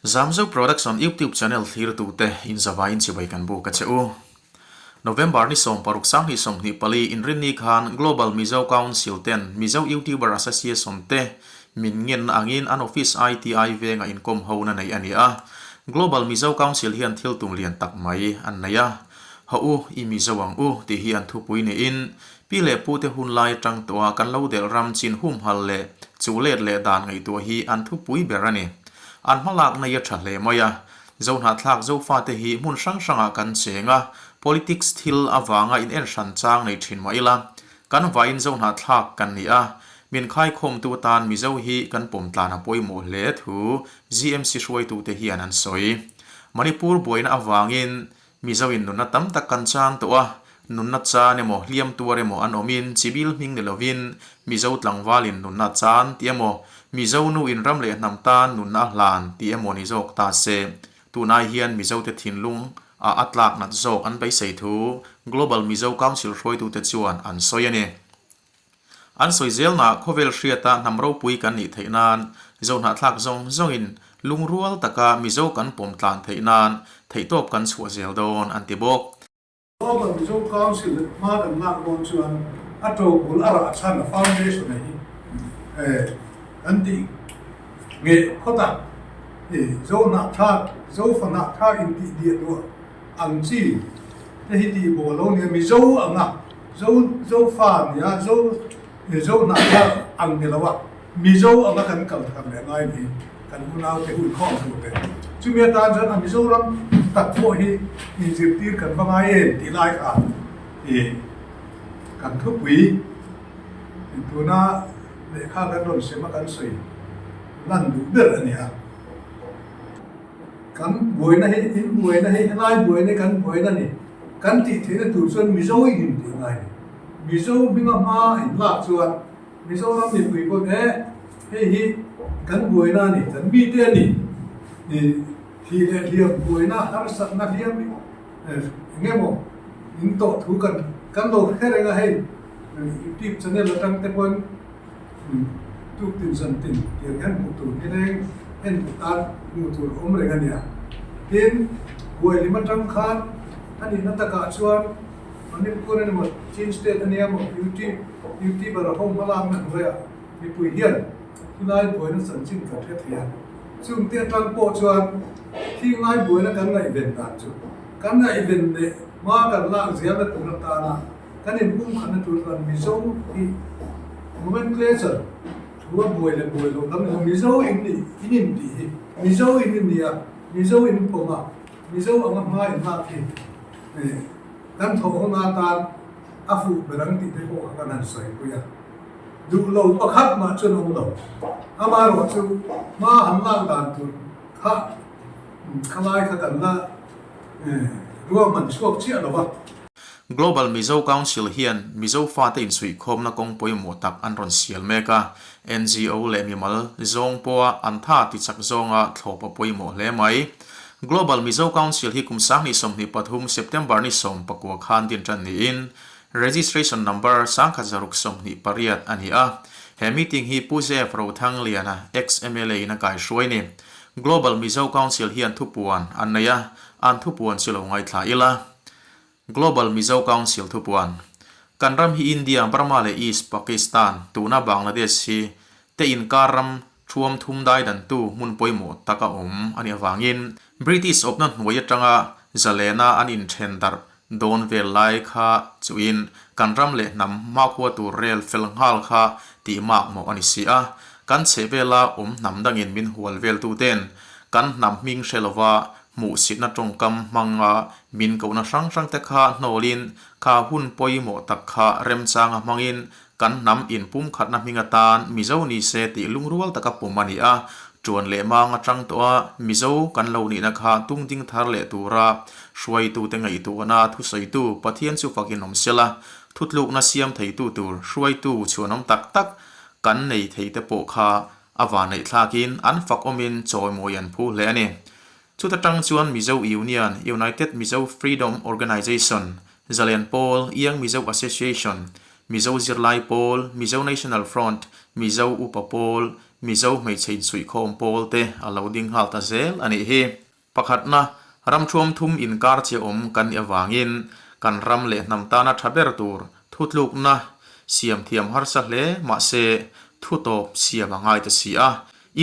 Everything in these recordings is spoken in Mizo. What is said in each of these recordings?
Zamzo Production YouTube channel thlirtute inzavain chibai kan buk a che u. November ni 16 2024 inrinni khan Global Mizo Council ten Mizo YouTuber Association te min ngenna angin an office ITI venga inkawm hona nei a ni a. Global Mizo Council hian thil tum lian tak mai an nei a. Haw u, i Mizo ang u tih hi an thupui niin Pi leh Pu te hun lai atang tawha kan lo delh ram chin humhal leh chu let leh dan ngaihtuah hi an thupui ber a ni. An hmalakna hi a tha hle mai a. Zohnahthlak Zofate hi hmun hrang hrangah kan cheng a, politics thil avanga in en hran chang nei thin mah ila, kan vaiin Zohnahthlak kan ni a, min khaikhawmtu atan Mizo hi kan pawm tlan a pawimawh hle thu GMC hruaitute hian an sawi. Manipur buaina avangin Mizo in nunna tam tak kan chang tawh a, nunna chan emaw hliam tuar emaw an awmin chibil hming ni lovin Mizo tlangval in nunna chan tih emaw, Mizo nu in ram leh hnam tan nunna a hlan tih emaw ni zawk ta se. Tunai hian Mizo te thinlung ah a tlak nat zawk an beisei thu Global Mizo Council hruaitute chuan an sawi a ni. An sawi zelnaah khawvel hriata hnam ropui kan nih theih nan Zohnahthlak zawng zawngin lungrual taka Mizo kan pawm tlan theih nan theihtawp kan chhuah zel dawn an ti bawk. Global Mizo Council hma kan lak dawn chuan a to bul a rah chhan a foundation a hi kan tih ngeh phawt a, Zohnahthlak, Zofahnahtlak intih diah duah ang chi te hi tih bawh lo nia Mizo anga Zo Zofa nia Zo Zo hnahthar ang ni lo a, Mizo anga kan kal thar leh ngai ni kan unaute hun khawm tur te. Chumi atan chuan a Mizoram tak pawh hi inzirtir kan va ngai em tih lai kha i kan thupui tuna lehkha kan rawn sem a kan sawi lan duh ber a ni a. Kan buaina hi, in buaina hi, helai buaina hi kan buaina a ni. Kan tih theihna tur chuan Mizo in intih ngai a ni. Mizo hminga hma in lak chuan Mizoram mipui pawn e, hei hi kan buaina a ni, kan mite a ni. Thih leh hliam buaina, harsatna hliam eng emaw in tawh thu kan kan lo hre reng a hei YouTube channel atang te pawn Tuk tin zan tin tiang hian hmuh tur hi reng en duh tan hmuh tur a awm reng a nia. Tin, Huailim atang khan a nihna takah chuan Manipur a ni maw, Chin State a nia maw, YouTube YouTuber a ho hmalakna hnuaiah mipui hian thilai buaina chanchin kan hre thei a. Chungte atang pawh chuan thinglai buaina kan ngaihven dan chu kan ngaihven leh hma kan lak zelna tur atana Kan inpumkhatna tur chuan Mizo hi nomenclature thu a buai leh buai loh lam ni Mizo in nih in intih hi Mizo in in nia Mizo in pawm a Mizo anga hma in lak hi kan thawh hun atan a fuh ber ang tih te pawh kha kan han sawi pui a. Duh lo pakhat mah chuan awm lo. Amaherawhchu hma han lak dan tur kha khalai kha kan la ruahman chhuak chiah lo va. Global Mizo Council hian Mizo fate insuihkhawmna kawng pawimawh tak an rawn sial mek a, NGO leh mimal zawng pawha an tha ti chak zawnga thlawp a pawimawh hle mai. Global Mizo Council hi kum 2023 September ni 19 khan din tan niin Registration Number 1128 a ni a. He meeting hi Pu Jeff Rothangliana, ex-MLA in a kaihruai ni. Global Mizo Council hian thupuan an nei a, an thupuan chu lo ngaithla ila. Global Mizo Council thupuan, Kan ram hi India, Burma leh East Pakistan, tuna Bangladesh hi te inkar ram thuam thum dai dantu hmun pawimawh tak a awm a nih avangin British awpna hnuai atanga zalena an inthen darh dawn vel lai kha chuin kan ram leh hnam hmakhua tur rel fel nghal kha tih mak mawh a ni si a. Kan chhehvela awm hnam dangin min hual veltute'n kan hnam hming hre lova Hmuhsitna tawngkam hmanga min kohna hrang hrang te kha hnawlin kha hun pawimawh tak kha remchanga hmangin kan hnam inpumkhatna hming atan Mizo ni se tih lungrual taka pum a ni a. Tuan leh mang atang tawh a Mizo kan lo nihna kha tungding thar leh tura hruaitute ngaihtuahna thusawitu Pathian chu fakin awm sela, thutlukna siam theitu tur hruaitu chhuanawm tak tak kan nei thei te pawh kha A vanneih thlakin an fak awmin chawimawi an phu hle a ni. Chuta tang chuan Mizo Union, United Mizo Freedom Organisation, Zalen Pawl, Young Mizo Association, Mizo Zirlai Pawl, Mizo National Front, Mizo Upa Pawl, Mizo hmeichhe insuihkhawm pawl te a lo ding nghal ta zel a nih hi. Pakhatna, ram thuam thum inkar che awm kan nih avangin kan ram leh hnam tana tha ber tur thutlukna siam thiam harsa hle mahse thutawp siam a ngai ta si a.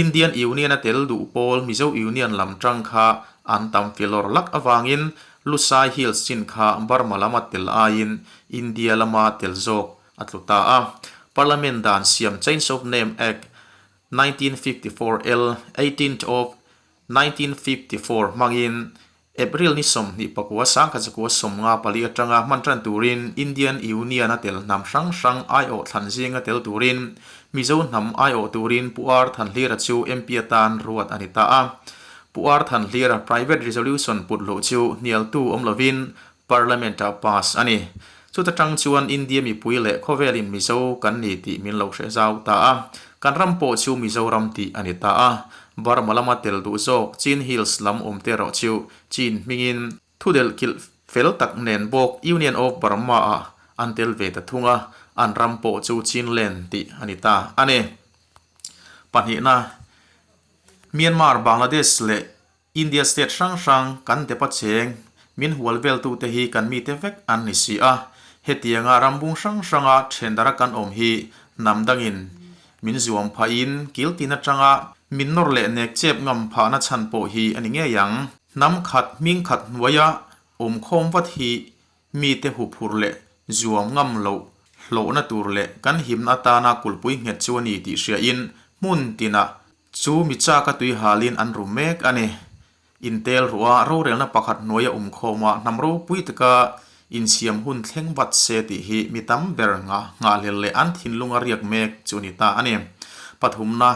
Indian Union a tel duh pawl Mizo Union lam tang kha an tam filawr lak avangin Lusai Hills chin kha Burma lama tel aiin India lama tel zawk a tlu ta a. Parliament dan siam Change of Name Act, 1954 L, 18th of 1954 hmangin April ni 24 1954 atanga hman tan turin Indian Union a tel hnam hrang hrang aiawh thlan zinga tel turin Mizo hnam aiawh turin Pu Ar Thanhlira chu MP atan ruat a ni ta a. Pu Ar Thanhlira Private Resolution put luh chu hnialtu awm lovin Parliament-ah pass a ni. Chuta tang chuan India mipui leh khawvelin Mizo kan ni tih min lo hre zau ta a. Kan ram pawh chu Mizoram tih a ni ta a. Burma lama tel duh zawk Chin Hills lam awm te erawh chu Chin hmingin thudelh kilh fel tak nen bawk Union of Burma-ah an tel ve ta thung a, an ram pawh chu Chinland tih a ni ta a ni. Pahnihna, Myanmar, Bangladesh leh India state hrang hrang kan depa cheng min hual veltute hi kan mite vek an ni si a, hetianga rambung hrang hranga thendara kan awm hi hnam dangin min zuam phahin kil tin atanga min nawr leh nek chep ngam phahna chhan pawh hi a ni ngei ang. Hnam khat hming khat hnuaia awm khawm vat hi mite huphurh leh zuam ngam loh hlawhna tur leh kan himna atana kulhpui nghet chu a ni tih hriain hmun tinah Chu mi chak a tui halin an ru mek a ni. Intel ruah rorelna pakhat hnuaia awm khawma hnam ropui taka insiam hun thleng vat se tih hi mi tam ber nghahhlel leh an thinlunga riak mek chu a ni ta a ni. Pathumna,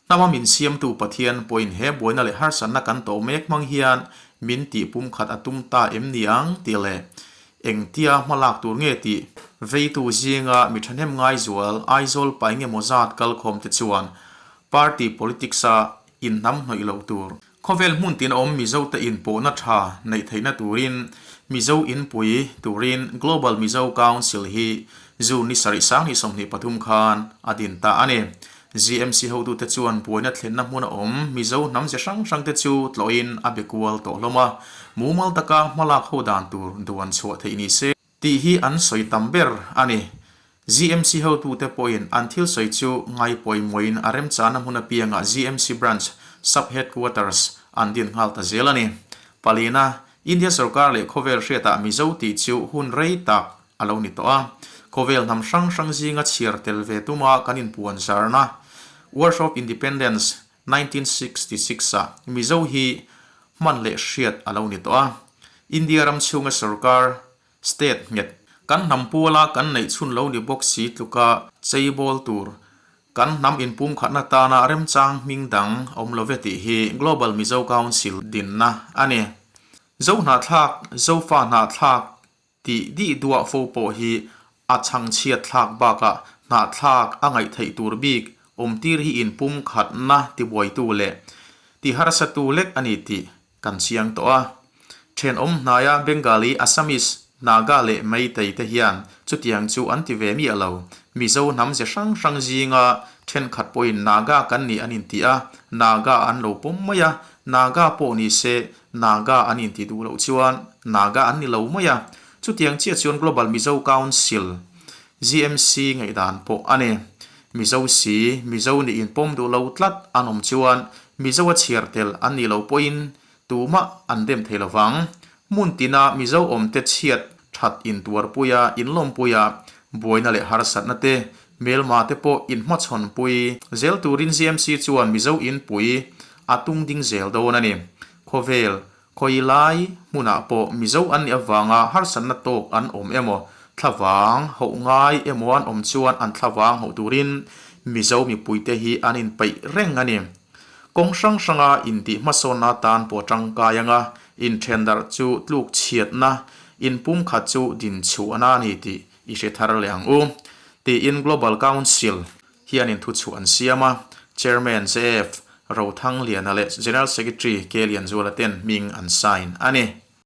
hnama min siamtu Pathian pawhin he buaina leh harsatna kan tawh mek hmang hian min tih pumkhat a tum ta em ni ang tih leh engtia hmalak tur nge tih veitu zinga mi thahnem ngaizual Aizawl pa engemaw zat kalkhawm te chuan Party politics-a inhnam hnawih loh tur. Khawvel hmun tin awm Mizote inpawhna tha neih theihna turin Mizo inpui turin Global Mizo Council hi June ni sarih 2023 khan a din ta a ni. GMC hotute chuan buaina thlenna hmuna awm Mizo hnam ze hrang hrangte chu tlawhin a be kual tawh hlawm a, mumal taka hmalak ho dan tur duan chhuah theih ni se. Tih hi an sawi tam ber a ni. GMC hotute pawhin an thil sawi chu ngaipawimawhin a remchana hmun apiangah GMC Branch Sub-Headquarters an din nghal ta zel a ni. Palina, India sorkar leh khawvel hriatah Mizo tih chu hun rei tak a lo ni tawh a. Khawvel hnam hrang hrang zinga chhiar tel ve tuma kan inpuan zarna Wars of Independence 1966 ah Mizo hi hman leh hriat a lo ni tawh a. India ram chhunga sorkar, state, nghet kan hnam puala kan neih chhun lo ni bawk si tluka cheibawl tur kan hnam inpumkhatna tana remchang hming dang awm lo ve tih hi Global Mizo Council dinna a ni. Zo hnahthlak, Zofa hnahthlak Tih dih duah fo pawh hi a chhangchhiat thlak bakah hnahthlak a ngaih theih tur bik awmtir hi inpumkhatna tibuaitu leh tiharsatu lek a ni tih kan chiang tawh a. Thenawm hnaia Bengali, Assamese, Naga leh Meitei te hian chutiang chu an ti ve miah lo. Mizo hnam ze hrang hrang zinga thenkhat pawhin Naga kan nih an inti a, Naga an lo pawm mai a, Naga pawh ni se Naga an inti duh loh chuan Naga an ni lo mai a, chutiang chiah chuan Global Mizo Council, GMC, ngaihdan pawh a ni. Mizo si, Mizo nih inpawm duh lo tlat an awm chuan Mizo a chhiar tel an nih loh pawhin tumah an dem thei lo vang. Hmun tina Mizo awmte chhiat that intuarpui a, inlawmpui a, buaina leh harsatna te, hmelma te pawh inhmachhawnpui zel turin GMC chuan Mizo inpui a tung ding zel dawn a ni. Khawvel, khawi lai hmunah pawh Mizo an nih avanga harsatna tawk an awm emaw, thlavang hauh ngai emaw an awm chuan an thlavang hauh turin Mizo mipuite hi an inpeih reng a ni. Kawng hrang hranga intih hmasawnna atan pawh tangkai anga inthendarh chu tluk chhiatna, inpumkhat chu dinchhuahna a ni tih i hre thar leh ang u, tiin Global Council hianin thuchhuah an siam a, Chairman JF Rothangliana leh General Secretary K Lianzuala ten hming an sign a ni.